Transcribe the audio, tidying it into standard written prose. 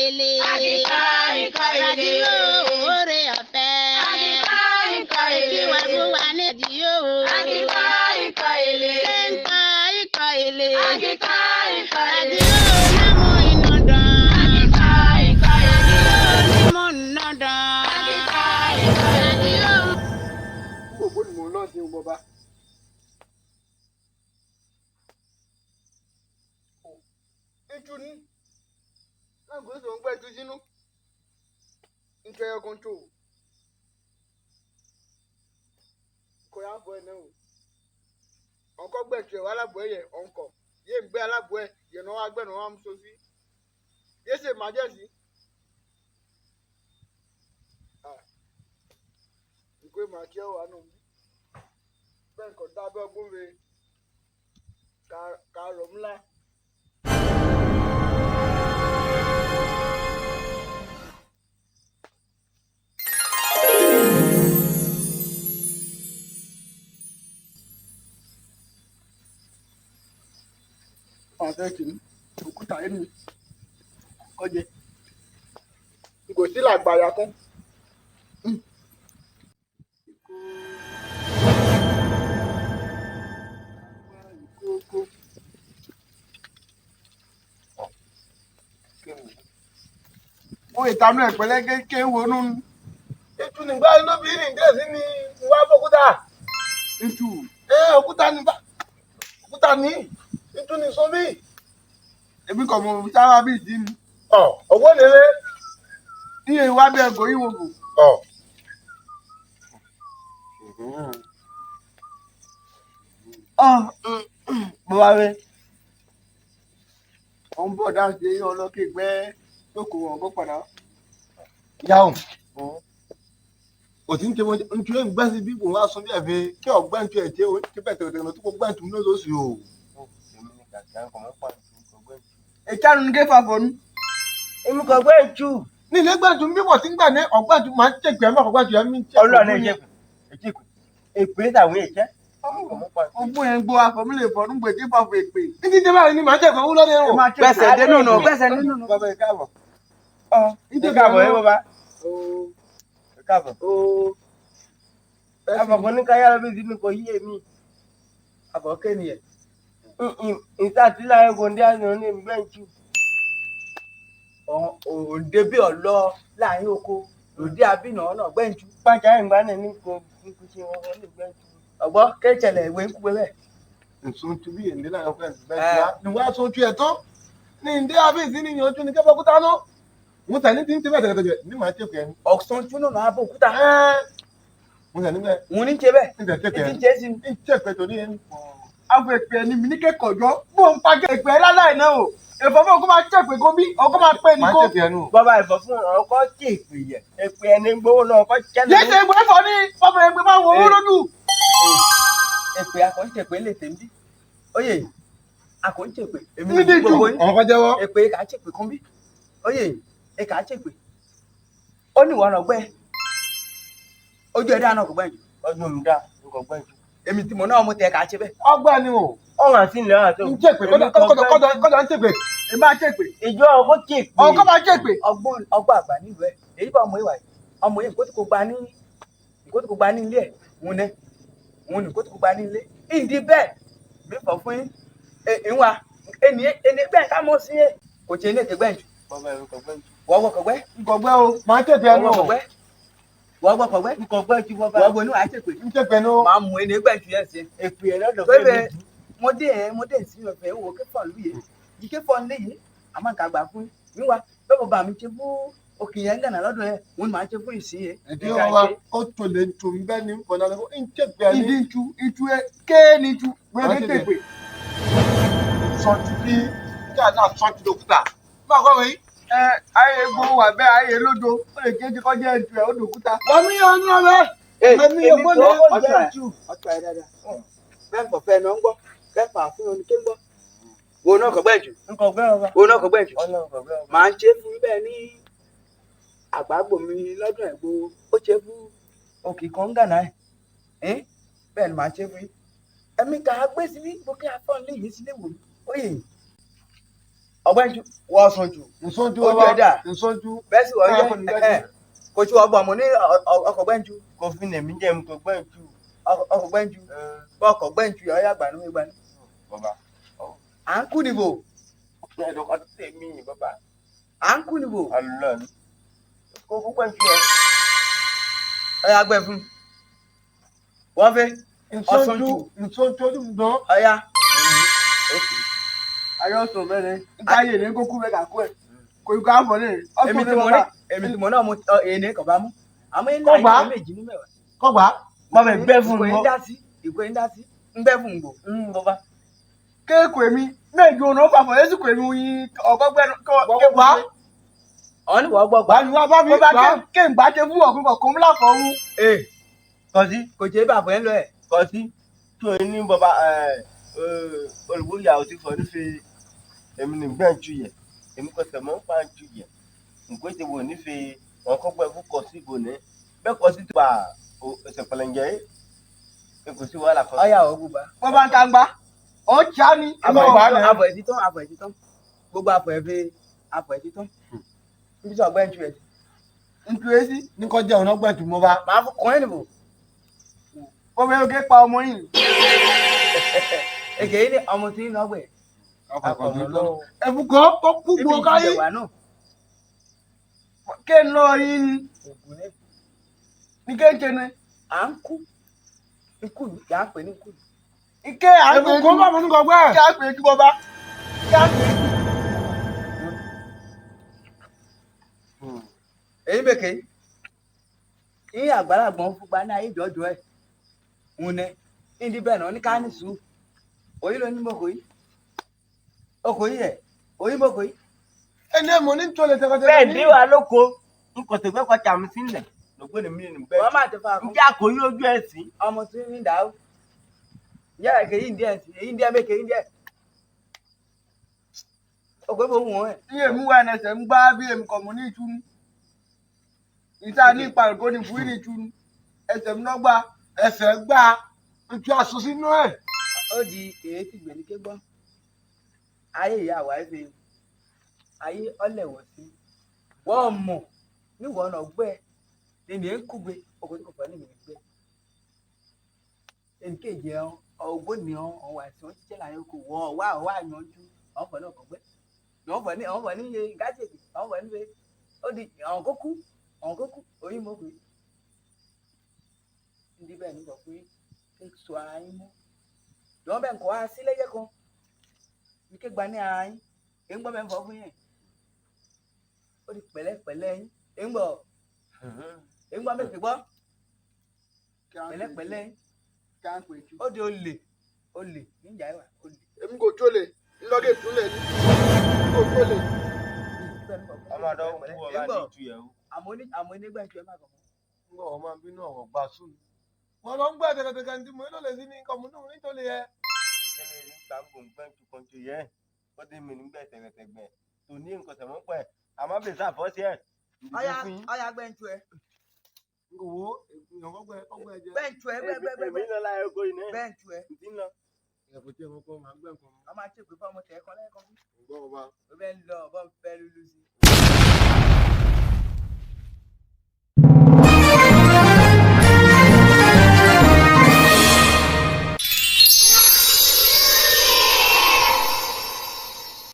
Èlé. Akíkọ́ ikọ̀ èlé. Ràdíò oore ọ̀fẹ́. Akíkọ́ ikọ̀ èlé. Kí wàá fún wa ní ìdíyó. Akíkọ́ ikọ̀ èlé. Ṣé ń kọ́ ikọ̀ èlé? Akíkọ́ ikọ̀ èlé. Ràdíò námú iná dán. Akíkọ́ ikọ̀ èlé. Ràdíò nímú iná dán. Akíkọ́ ikọ̀ èlé. Ràdíò. Gbogbo ni mò ń lọ sí bọba. Ijú ní láǹkó sọ ń gbẹ́ tu sínú. Ntu ẹyọ kan tó o. Kò yá bọ̀ ẹ̀ náà o. Ọ̀nkọ́ gbẹ̀tù ẹ̀ wá alábọ̀ ẹ̀ yẹ ọ̀nkọ̀. Yé ń gbé alábọ̀ ẹ̀ yẹ̀ náà wá gbẹ̀ náà wá mú sósì. Yé ṣe màjẹ́sì. Nkwe màá kí ẹ wà nù. Bẹ́ẹ̀ kọ́ dábẹ́ ọgbọ́n mi ká rọ̀ ńlá. Ọ̀sẹ̀ kìíní, òkúta ẹnu kọjẹ. N kò sí làgbàyà kún. Kókó. Wọ́n ìtanú ẹ̀pẹ̀lẹ́ kéèké wọnú. Ètù nígbà lóbi ní ìdílé sí ni ìwà fòkúta. Ìtù. Ẹ òkúta ní òkúta ní ètù ní sọmí. Èmi kò mọ̀ sára bí ìdí ni. Ọ ọwọ́ nílé. Iye ìwà bí ẹ̀gọ́ yìí wò bò. Ọ. Ọ bàbá rẹ̀. Wọ́n ń bọ̀ dáhùn sí ọlọ́kẹ́ gbẹ́ tó kò wọ̀n kó padà. Yàwó. Òtí ń tẹ wọn ń tún gbẹ́ sí bí kò wá sọ bí ẹ̀fẹ̀ kí ọ̀gbẹ́ ń tún ẹ̀ tẹ́ o ti bẹ̀ tẹ̀lé tẹ̀lé tó kó gbẹ́ ń tún lóṣooṣù o. Ìjánu ní kéfà fọ́nú. Èmi kò gbẹ́ jù. Ní ilé gbẹ́ tún bí wọ́n ti ń gbà ní ọ̀gbẹ́ tún máa ń tẹ̀gbẹ́ mọ́ ọ̀gbẹ́ tún yẹn mi ń tẹ̀. Ọlọ́run ẹ̀ jẹ́kù èjìkù èpè tàwọn èjẹ́. Ogún yẹn gbọ́ afọ̀mílẹ̀ fọ́nú gbèdé fàfọ̀ èpè. Ní ti tẹ́ báyìí ni màá tẹ̀gbẹ́ wúlọ́ ní ẹ̀rọ. Gbẹ̀sẹ̀ dénú nù gbẹ̀sẹ̀ dénú nù. Bàbá ẹ káàbọ̀. Ẹ káàbọ̀ ẹ bàbá. Ẹ káàbọ̀. Àfọ̀kọ́ ní káyà lọ́bí sí mi kò yí èmi. Àfọ̀kẹ́ nìyẹn. Ìsàtìlá ẹ̀kọ́ ndé àná ní gbẹ̀ǹtù. Òǹdè bí ọ̀lọ́ láàrin oko lòdì àbínà ọ̀nà gbẹ̀ǹtù. Pàjá ìgbà náà ní kò kò ṣe wọn wọn ní gbẹ̀ǹtù. Ọ̀gbọ́ kéjẹlẹ̀ ìwé ń kú bẹ́ẹ̀. Nsọ tu bí èndé láyọ̀ fẹ́ bẹ́ẹ̀ ni wàá sọ tu ẹ̀ tán ní ndé abéèsí ní ìyànjú ní kẹ́fọ́ kúta náà mo tà ní ti ń tẹ́ bẹ́ẹ̀ tẹ̀lé ní màá tẹ̀kọ̀ ẹni. Ọ̀sán túnú náà abó òkúta. Mo tà níbẹ̀ Òun ní ṣe bẹ́ẹ̀. ní tẹ̀ tẹ̀kọ̀ Ètí ẹni ń ṣe sí ni. ní tẹ̀kọ̀ torí ẹni. Afọ èpè ẹni mi ní kékọ̀ọ́jọ́ bó ń pa èpè ẹ láláì náà o. Èfọ́ fún òkú máa jẹ́ pé kó bí ọkọ máa pè ní Màá kó. tẹ̀kọ̀ ẹnu. Bàbá ìfọ̀ fún ọkọ̀ tí èpè yẹ. Èpè ẹni gbowó náà ọkọ̀ jẹ́ Yé ṣe ìwé fọ́ ní ọmọ ẹgbẹ́ máa wọ owó lójú. Èpè akọ̀ǹtẹ̀pẹ̀ lè tẹ̀ ń bí. Oyè akọ̀ǹtẹ̀pẹ̀. Èmi Ní díjú. gbogbo yín. Àwọn kan jẹ́wọ́. Èpè kà á ṣèpè kún bí. Oyè èkà á ṣèpè. Ó ní ìwọ ọ̀nà gbẹ́. Ojú ẹ̀dá náà kò gbẹ̀yìn. Ọdún mi dá nǹkan gbẹ̀ǹtù. Èmi tí mo náà mo tẹ̀ kà á ṣe bẹ́ẹ̀. Ọgbà ni o. Ọ̀run àti ilẹ̀ àti Ń tẹ̀pẹ̀ kọ́dọ̀ ń tẹ̀pẹ̀. Èmi máa jẹ́ pé Ìjọ ọkọ̀ tí èpè. ọkọ máa jẹ́ pé. Ọgbọ́n ọgbọ́n àgbà nílùú ẹ̀. Èyí bá ọmọ ìwà yìí. Ọmọ yìí nǹkó tí kò gba ní nǹkó tí kò gba ní ilé ẹ̀. Òun nẹ. Òun ní nǹkó tí kò gba ní ilé. Ìdí bẹ́ẹ̀ mi fọ̀ fún yín. Ìwà ẹni ẹni bẹ́ẹ̀ ká mọ̀ sí ẹ̀. Kò ṣe ilé ètè gbẹ̀ǹjù. Bàbá ìrúkọ̀ gbẹ̀ǹtù. Wọ́n wọ́kọ̀ gbẹ́. Nkọ̀gbẹ́ o. Màá tẹ̀kọ̀ ẹnu. Wọ́n wọ́kọ̀ gbẹ́. Wọ́n wọ́kọ̀ gbẹ́. Nǹkan gbẹ̀ǹtù bàbá. Wọ́n wọnú àìsèpè. Ń tẹ̀kọ̀ ẹnu. Màá mú ẹni gbẹ̀ǹjù yẹn sí. Èpè ẹ̀ lọ́dọ̀ Bẹ́ẹ̀ mo dé ẹ̀ mo dé sí ọ̀fẹ́ wò kéfọ̀ lù yé. Yìí kéfọ̀ lé yìí. Àmọ́ nǹkan àgbà fún yín. Wá bẹ́ẹ̀ bàbá mi ṣe fún òkè yẹn gànà lọ́dọ̀ ẹ̀. Òun máa ń ṣe fún ìsìn yẹn. Ìdí ọwa ó tò lè tò ń bẹ́ ní nǹkan náà ń tẹ̀kọ̀ ẹni. Ìdí ìtú ìtú ẹ kéènì ìtú wẹ́ẹ́ Màá tẹ̀pẹ̀. Sọ̀tù bí kí àná sọ̀tù lókúta. Má kọ́ wẹ̀ yìí. Ẹ ayé gbowó wà bẹ́ẹ̀ ayé lódo ó lè kéjì kọjá ẹ̀tù ẹ̀ ó dòkúta. Wọ́n mi yàn ní ọ̀rẹ́. Èmi yóò gbọ́dọ̀. Ọ̀tún ẹ̀ ọ̀tún ẹ̀ dáadáa. Bẹ́ẹ̀ fọ̀ fẹ́ náà ń gbọ́. Bẹ́ẹ̀ fà fún oníké ń gbọ́. Wo náà kọ̀ gbẹ̀jù. Nǹkan gbẹ̀ ọba. Wo náà kọ̀ gbẹ̀jù. Ọlọ́run kọ̀ gbẹ̀ ọba. Màá ń ṣe fún bẹ́ẹ̀ ní àgbàgbò mi lọ́dún ẹ̀gbọ́ ó ṣe fún òkè kan gànà ẹ̀ bẹ́ẹ̀ ni màá ṣe fún yín. Ẹ̀mí kà á gbé síbí bókè afọ́n lè yé sílé wò mí. Oyè. Ọgbẹ́njú wọ́n sùn jù. Nsọ́njú Ojú bàbá. ẹ̀ dà. Nsọ́njú. Bẹ́ẹ̀ sì wọ́n Ẹ kò ní yẹ gbẹ́jú. ẹ̀ kò tí wọ́n bọ̀ mọ́ ní ọkọ̀ gbẹ́njú. Kò fi nẹ̀mí jẹ́ mi kò gbẹ́ǹtù. Ọkọ̀ gbẹ́njú. Bọ́ ọkọ̀ gbẹ́njú ọ̀yá gbanú gbanú. Bàbá. À ń kú nìbò. Ẹ̀dọ̀kọ̀ tẹ̀mí yìí bàbá. À ń kú nìbò. Alọ́ ni. Kò fún gbẹ́ǹtù ẹ̀. Ọ̀yá gbẹ fún. Wọ́n fẹ́. Nsọ́njú. Nsọ́njú ojú mi dán. Ọ̀yá. Ayọ̀ sọ bẹ́ẹ̀ ni nka yé ni kókó bẹ́ẹ̀ kà kó ẹ̀ kò ikú àfọ̀ ní. Èmi tí mo ní èmi tí mo náà mo èyí kò bá mú. Àmọ́ ilé Kò bá. ayé méjì ní mẹ́wàá. Kọ́gbà. Bàbá ẹ̀ gbẹ́ fún Ìkò mi. yín dá sí. Ìkò yín dá sí. Ń gbẹ́ fún gbò. Bàbá. Kéèkù èmi méjì òun ó fàfọ̀ yéésù kò èmi yin ọ̀gọ́gbẹ́ Kọ́gbà. Ọ̀ ní wọ́n gbọ́ gbà. Gbà ní wá bá mi. Bàbá Gbà. kéǹgbà ṣe fún ọ̀gbìn kọ̀ọ̀kan ńlá fọ̀ọ́rù. Ee Kọ̀sí. kò jẹ́ bàbá ẹ̀ ń lọ ẹ̀. Kọ̀sí. Tó o ní bàbá olùwòyà ò ti fọ̀ nífe èmi ní gbẹ́ǹtù yẹ. Èmi kò sẹ̀ mọ́ ń pa ǹtù yẹ. Nǹkan ti wò nífe wọn kọ́ gbẹ́ fún kọ̀sí bò ní. Bẹ́ẹ̀ kọ̀sí tó bá ọ̀sẹ̀ pẹ̀lẹ́njẹ́ yìí. Kò sí wàhálà kọ̀sí. Ọ̀yá ògùn bá. Bàbá ń ta ń gbá. Ọ̀chá ni. Àmọ́ ìgbà ni. Àfọ̀ ẹ̀ ti tán àfọ̀ ẹ̀ ti tán. Gbogbo àfọ̀ ẹ̀ fi àfọ̀ ẹ̀ ti tán. Níbi tí ọgbẹ́ ń tu ẹ̀. Ntu esi. Ní kọ́ jẹ́ òun náà gbẹ̀tù mọ́ bá. Màá fún kọ́ ẹ̀ nìbò. Bọ́bá yóò ké pa ọmọ yìí. Èkè yìí ni ọmọ tí ń lọ gbẹ̀. Ẹ̀fún kan kó kú gbọ́ káyé. Ibi ìjẹ̀wà náà. Ké ń lọ yín ni. Ògùn ní. Ní kéńké ni. À ń kú. Ikú ni yà á pè ní ikú ni. Ike à ń pè Ẹ̀fún kan bá mi ní kọ́ gbẹ́. Ké à ń pè é kí bọ́bá. Ké à ń pè é kí. Èyí bèkè yìí àgbàlagbọ̀n fúnpa ní ayé ìjọ́jọ́ ẹ̀. Ń nẹ. Ní bẹ́ẹ̀ náà ní ká ní sùúrù. Òyìn ló ní mọ̀kò yìí. Okò yìí ẹ̀. Òyìn mọ̀kò yìí. Ẹni ẹ̀ mọ̀ ní tọ́lẹ̀ tẹ́kọ̀tẹ́kọ̀. Bẹ́ẹ̀ ní wàá lóko. N kò tẹ̀gbẹ́ kọjá mi sílẹ̀. Lọ́gbọ́n mi ní bẹ́ẹ̀. Wọ́n máa ti fa àkókò. Njẹ́ àkóyí ojú ẹ̀ sí? Ọmọ tí ń dà ó. Yá èké yìí ń díẹ̀ sí. Èyí ń díẹ̀ méke yìí ń díẹ̀. Okò ìbò wù wọ́n ẹ̀. Iye mi wà ẹsẹ̀ ń gbá bí èmi kọ̀ mọ́ ní ìtúnu. Ìta ní ìparùkò ní ìfúrí ní ìtúnu. Ẹsẹ̀ mi náà gbá. Ẹsẹ̀ gbá. Ntú aṣọ sínú ẹ̀. Ó di èyí tí gbèlékè gbọ́. Ayé ìyá wa ẹ̀ fi ayé ọ̀lẹ̀wọ̀ sí. Wọ́n mọ̀ níwọ̀n ọ̀nà gbẹ́ nínú ẹ̀ ń kúgbe ọkọ̀ tí kò fẹ́ nínú ẹ̀ gbẹ́. Ènìkejì ẹ̀ ọ̀gbọ́n ọ̀hún àìsàn ṣiṣẹ́ láyé kò wọ́ ọ̀wá ọ̀wá yanjú ọ̀fọ̀ náà kò gbẹ́. Ọ̀fọ̀ ní ọ̀fọ̀ ní iye gájèjì ọ̀fọ̀ ní iye ó di ọ̀hún kó kú ọ̀hún kó kú orí mọ́ pé. Ndí bẹ́ẹ̀ nígbà pé ké so ara yín mọ́. Lọ́wọ́ bẹ́ẹ̀ kọ́ á sí lẹ́yẹ kan ní ké gba ní ara yín èyí ń gbọ́ bẹ́ẹ̀ ń fọ́ fún yẹn. Ó di pẹ̀lẹ́pẹ̀lẹ́ yín èyí ń gbọ́ èyí ń gbọ́ bẹ́ẹ̀ fi gbọ́ pẹ̀lẹ́pẹ̀lẹ́ yín Ké à ń pè é kí. ó di olè olè níjà ìwà olè. Èmi kò tó lè. Ńlọ́gẹ̀ ìtúlẹ̀ ni. Èmi kò tó lè. Ọmọ àdó ń kú ọba ní ìtú yẹ̀ o. Àmọ́ onígbẹ̀ntì ẹ má kọ̀ mọ́. Ń bọ̀ wọ́n máa bínú ọ̀rọ̀ gbà sùn. Wọ́n lọ ń gbẹ́ tẹ́kẹ̀tẹ́kẹ̀ ní mo ní lè sí ní kọ́mú ní tó lè yẹ. Ìjẹ́lẹ̀ ní gbàngbò gbẹ́ǹtù kan tó yẹ. Ó dé mi nígbà tẹ̀gbẹ̀tẹ̀gbẹ̀. Tò ní nǹkan tẹ̀mọ́ pẹ̀. Àmọ́ bèsà àfọ́sí ẹ̀. Ọya ọya gbẹ̀ntì ẹ N kò wo èèyàn kọ́gbẹ́ kọ́gbẹ́ jẹ. gbẹ̀ntì ẹ gbẹ̀gbẹ̀gbẹ̀ Èmi lọ láyé oko yìí náà. gbẹ̀ntì ẹ. Ntí lọ. Ẹ̀fọ́ tí ẹ̀ mọ́ kọ́ máa gbẹ́ nǹkan mọ́. Wọ́n máa ṣèpè fún ọmọ tẹ̀ ẹ̀kan lẹ́ẹ̀kan fún. Ń gbọ́ ọba. Ó bẹ́ẹ̀ ń lọ ọ̀bọ̀n fẹ́ lulu sí.